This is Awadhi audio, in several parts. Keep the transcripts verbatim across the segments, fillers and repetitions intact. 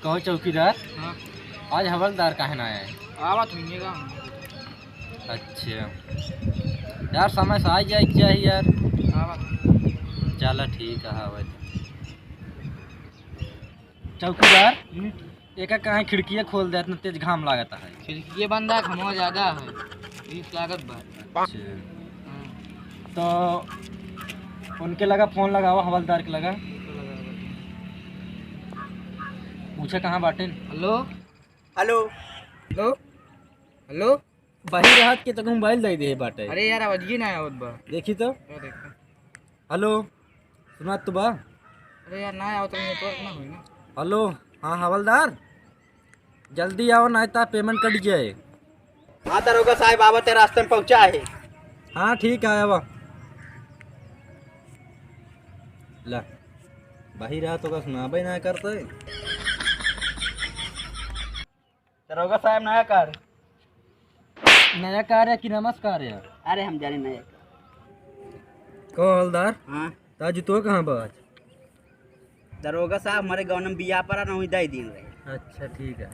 कहो चौकीदार, हाँ। आज हवलदार काहे ना आए? आवत होइहैं का? अच्छा यार, समय से आ जाए के चाहिए यार। आवत होइहैं। चला ठीक है, आवत। चौकीदार, हम्म। एका काहे खिड़किया खोल दे, इतना तेज घाम लागत है। खिड़किया बंद है, घामवा ज्यादा है, बीस लागत बा। अच्छा। हाँ। तो उनके लगा फोन लगावा, हवलदार के लगा। पूछे कहाँ बाटेन। हेलो। हेलो। हेलो। हेलो। बाहिर रहत के तो मोबाइल दे दे बाटे। अरे यार, आवाजिए ना आवत बा। देखी तो। ये देखो। हेलो। सुनात तो बा? अरे यार, ना आवत, नेटवर्क ना होई ना। हेलो। हाँ हवलदार, जल्दी आवा, नाहीं तो पेमेंट कट जाए। हाँ दरोगा साहब, आवत है, रास्ते में पहुँचा है। हाँ ठीक है, आवा। ला, बाहिर रहत तो का सुनाबे ना करते। दरोगा साहब, नया कार। नया कार है कि नमस्कार है? अरे, हम जाने नया कार। कहो हवलदार, हाँ। ताजू तो कहाँ बा आज? दरोगा साहब, हमरे गाँव में बियाह पड़ा ना, वहीं दे दिन रहे। अच्छा, ठीक है।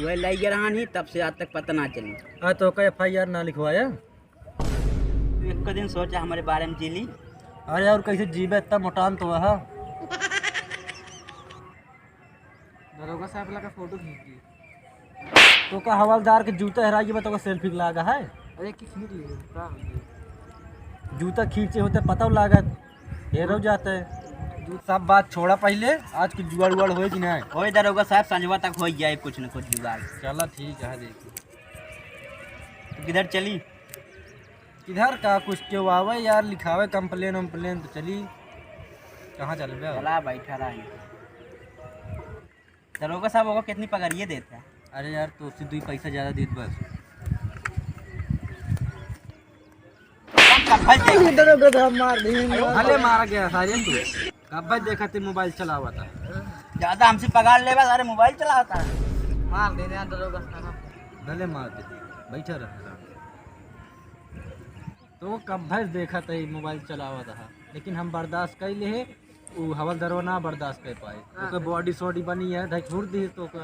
वही ले गए रहा नहीं, तब से आज तक पता ना चली। आ, तो का एफ आई आर ना लिखवाया? एक दिन सोचा हमरे बारे में जी ली। अरे, और कैसे जीबे, इतना मोटान तो वह। दरोगा साहब लगा फोटो खींच दिए। तो का हवलदार के जूता हेराई बा, तो का सेल्फी लागा है? अरे, की खींच लिए, का हो गया? जूता खींचे होते पता लागत, हेरो जाते। सब बात छोड़ा पहले, आज कुछ जुगाड़ उगाड़ होए कि नहीं? होए दरोगा साहब, संझवा तक हो जाए कुछ न कुछ जुगाड़। चला ठीक है, देखो। तो किधर चली? किधर का कुछ केहू आवे यार, लिखावे कंप्लेन वम्प्लेन तो चली। कहाँ चलबे? चला, बैठा रही। दरोगा साहब, ओका कितनी पगारिये देत है? अरे यार, तो उससे दुई पैसा ज्यादा देत बस। कब भाई देख- दरोगा साहब मार दे। भले मारा गया सारे तू। कब भाई देखा ते मोबाइल चलावा था। ज्यादा हमसे पगार लेबा, सारे मोबाइल चलावा था। मार दे यार दरोगा साहब। भले मार दे, बैठा रह आराम से। तो वो कब भर देखा था, ये मोबाइल चलावा था, लेकिन हम बर्दाश्त कर ले, वो हवलदारवा ना बर्दाश्त कर पाए। हाँ। ओकर बॉडी सॉडी बनी है, धक हुर दी तो ओकर।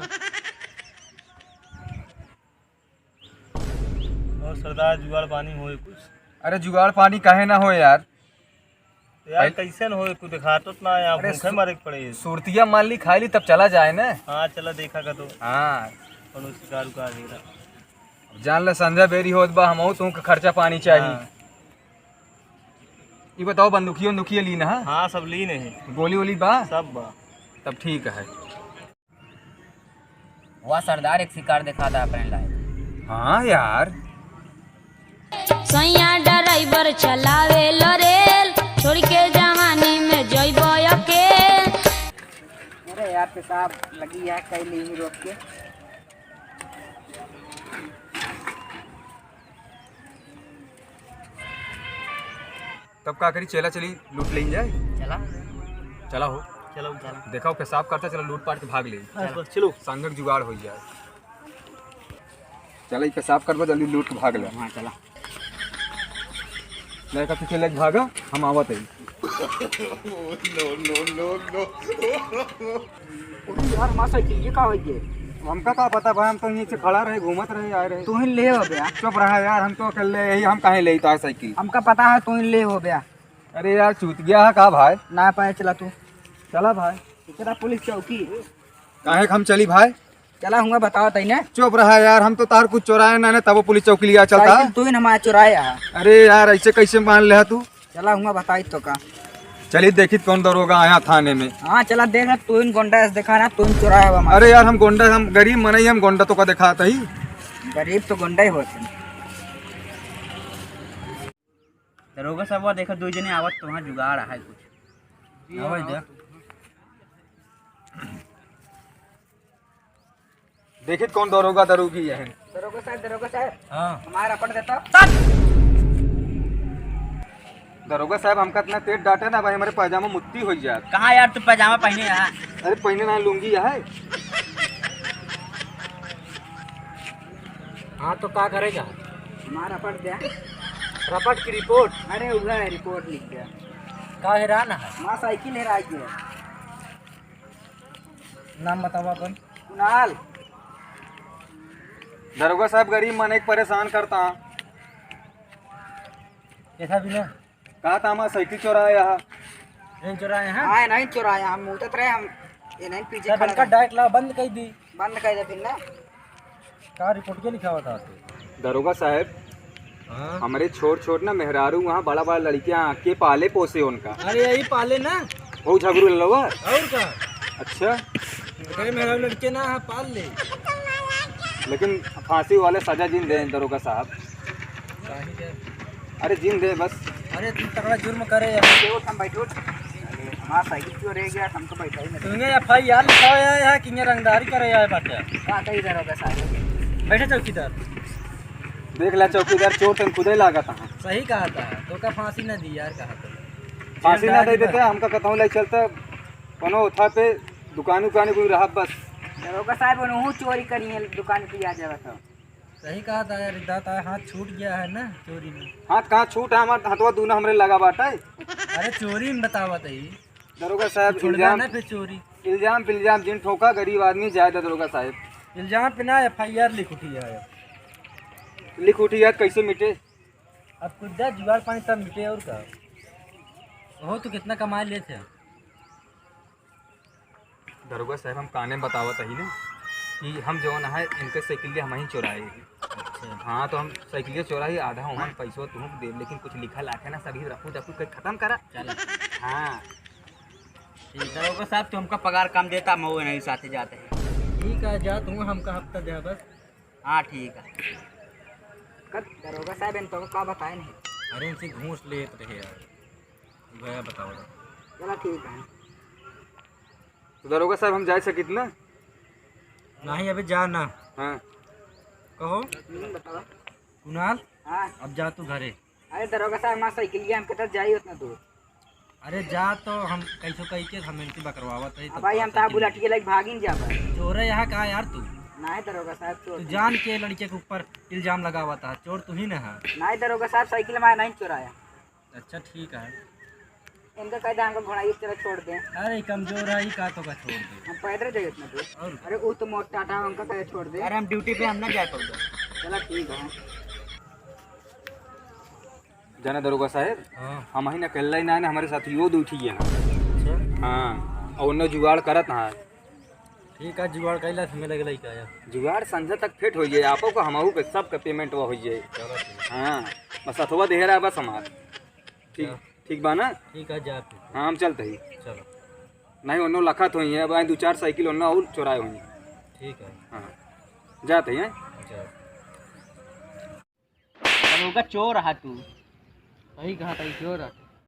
और सरदार, जुगाड़ पानी होए कुछ? अरे, जुगाड़ पानी काहे ना होए यार? तो यार, भाई, कैसे न होए, कुछ दिखातो तो ना यार, अरे, भूखे सु-, मरे के पड़े। सुरतिया मान ली, खा ली, तब चला जाए ना। हाँ, चला देखा का तो। हाँ। कौनो शिकार उकार दे रहा। जान ले, संझा बेरी होत बा, हमहू तुमके खर्चा पानी चाही। हाँ। ई बताओ, बंदूकिया उंदूकिया लीन है? हाँ, सब लीन है। गोली वोली बा? सब बा। तब ठीक है। वाह सरदार, एक शिकार देखा था अपने लायक। हाँ यार। सैया ड्राइवर चलावे लो रेल, छोड़ के जवानी में जइबो अकेल। अरे यार, पेशाब लगी है, कई ली रोक के। तब का करी, चला चली, लूट लेन जाए। चला। चला हो। चलो, चला। देखा, पेशाब करता, चला लूट पाट के भाग ले। चला। चलो। संगक जुगाड़ हो जाए। चला, ई पेशाब करबा, जल्दी लूट के भाग ले। हाँ, चला। लड़का पीछे लेके भागा, हम आवत है। अरे यार, हमार साइकिल ये का हो गए? हमका का पता भाई, हम तो यहीं से खड़ा रहे, घूमत रहे, आए रहे। तू ही ले हो बे। चुप रहा यार, हम तो अकेले यही, हम काहे ले तार साइकिल? हमका पता है तू ही ले हो बे। अरे यार, चूतिया है का भाई? ना पाए, चला तू। चला भाई। इतना पुलिस चौकी। काहे के हम चली भाई? चला हुआ बताओ तई ने। चुप रहा यार, हम तो तार कुछ चोराए ना, ना तब वो पुलिस चौकी लिया चलता। साइकिल तू ही हमारा चोराए है। अरे यार, ऐसे कैसे मान ले तू? चला हुआ बताई तो का। चली देखी कौन दरोगा आया थाने में। हाँ, चला देख, तू ही गोंडा ऐसे देखा ना, तू ही चोराए है हमारा। अरे यार, हम गोंडा, हम गरीब मनई, हम गोंडा तो का दिखात ही। गरीब तो गोंडा ही होते हैं। दरोगा साहब, देखो, दो जने आवत, तुम्हारा जुगाड़ है कुछ। जी, आवत हाँ, दे। देखित कौन दरोगा दरोगी है। दरोगा साहब, दरोगा साहब। हाँ। हमारा रपट देता। दरोगा साहब, हमका इतना तेज डांटे ना भाई, हमारे पैजामा मुत्ती हो जात। कहाँ यार, तू पैजामा पहने है? अरे, पहने ना, लुंगी है। हाँ, तो का करेगा? हमारा रपट दे। रपट की रिपोर्ट? अरे, उधर है, रिपोर्ट लिख दे। का हेरान है? हमारा साइकिल हेरा गया। नाम बतावा अपन। कुणाल। दरोगा साहब, गरीब मनई के परेशान करत हा। कैसा बिना? कहा था, हमार साइकिल चोराया हा। नहीं चोराया हा? हाँ, नहीं चोराया, हम उतरत रहे, हम ये नहीं पीछे सब खड़ा इनका रहे। डाइट ला बंद कर दी। बंद कर दे फिर ना। का रिपोर्ट के लिखावा था तू? दरोगा साहब, हाँ? हमरे छोट छोट ना मेहरारू वहाँ बड़ा बड़ा लड़कियाँ के पाले पोसे उनका। अरे यही पाले ना। वो झगरू ललवा? और का? अच्छा। अरे मेहरारू लड़के ना, हाँ, पाल ले। लेकिन फांसी वाले सजा जिन दे दरोगा साहब। काहे दे? अरे जिन दे बस। अरे तू तगड़ा जुर्म करे यार। बैठो, तुम बैठो। अरे, हमारा साइकिल क्यों रह गया? हम तो बैठा ही नहीं। तुमने एफ आई आर लिखावा है कि ये रंगदारी करे आए बाटे? का कही दरोगा साहब? बैठे चौकीदार। देख ला चौकीदार, चोर तन खुदे लागत है। सही कहा था, तो का फांसी ना दी यार, कहा तो। फांसी ना दे देते, हमका कतहूँ ले चलते, कोनो उठा पे दुकान उकान कोई रहा बस। दरोगा साहब, उनहू चोरी करी है, दुकान पे आ जावा तो। सही कहा था यार, दाता हाथ छूट गया है ना चोरी में। हाथ कहाँ छूट है, हमार हथवा दूना हमरे लगा बाटे। अरे चोरी में बतावत है। दरोगा साहब, छोड़ इल्जाम, ना फिर चोरी। इल्जाम पे इल्जाम जिन ठोका, गरीब आदमी जाए दे दरोगा साहब। इल्जाम पे ना एफ आई आर लिख उठी है। लिख उठी यार, कैसे मिटे? अब कुछ दे जुगाड़ पानी तब मिटे और का। हो तो कितना कमा लेते हैं। दरोगा साहब, हम काने बतावत ही ना कि हम जौन है इनके साइकिलिया हम ही चोराए ही। अच्छा। हाँ, तो हम साइकिलिया चोराई, आधा ओमन पैसवा तुहूँ के देब, लेकिन कुछ लिखा लाखे ना, सभी रफू दफू के खत्म करा। चल। हाँ। ठीक, दरोगा साहब, तू हमका पगार कम देता, हम वो नहीं साथे जाते हैं। ठीक है, जा तू, हमका हफ्ता दे बस। हाँ, ठीक है। कब दरोगा साहब, इन तो का बताए नहीं? अरे, उनसे घूस लेत रहे यार, भैया बताओ। चला, ठीक है। तो दरोगा साहब, हम जाए सकित ना? नहीं, अभी जा ना। हाँ। कहो। हम्म, बताओ। कुणाल, हाँ। अब जा तू घरे। अरे दरोगा साहब, हमार साइकिलिया हम कितना जाई उतना दूर। अरे जा तो, हम कैसो कही के हम इनकी बकरवावत है, अब तब भाई, हम बात तार है कि बुलेटिया लेके भागिन जाबा। चोरे यहाँ का यार तू? नहीं दरोगा साहब, चोर तू नहीं। जान के लड़के के ऊपर इल्जाम लगावत है, चोर तू ही ना है। नहीं दरोगा साहब, साइकिल हमारा नहीं चोराया। अच्छा, ठीक है। इनका कह दे, हमको घोड़ा इस तरह छोड़ दे। अरे, कमजोर है, ई का तो का छोड़ दे? हम पैदल जाए इतना दूर। और? अरे, वो तो मोटा था, उनका कह छोड़ दे। अरे, हम ड्यूटी पे हम ना जाए पाऊंगा। चला, ठीक है। जाना दरोगा साहेब, हाँ। हम ही ना अकेला ही ना है, हमारे साथ यो दू ठीक है ना। अच्छा। हाँ, और उन्हें जुगाड़ करत ना है। ठीक है, जुगाड़ कैला से मिले गए का यार। जुगाड़ संझा तक फिट हो जाए, आपो का, हमहू के, सबका पेमेंट हो जाए। चलो ठीक। हाँ, बस अथवा देहरा बस हमार। ठीक, हाँ। ठीक बा ना? ठीक है, जा फिर। हाँ, हम चलते ही। चलो। नहीं, ओन्नो लखत होई है, अब आए दो चार साइकिल ओन्नो और चोराए होई। ठीक है। हाँ, जाते हैं। अच्छा। दरोगा चोर रहा तू। सही कहा था, चोर रहा।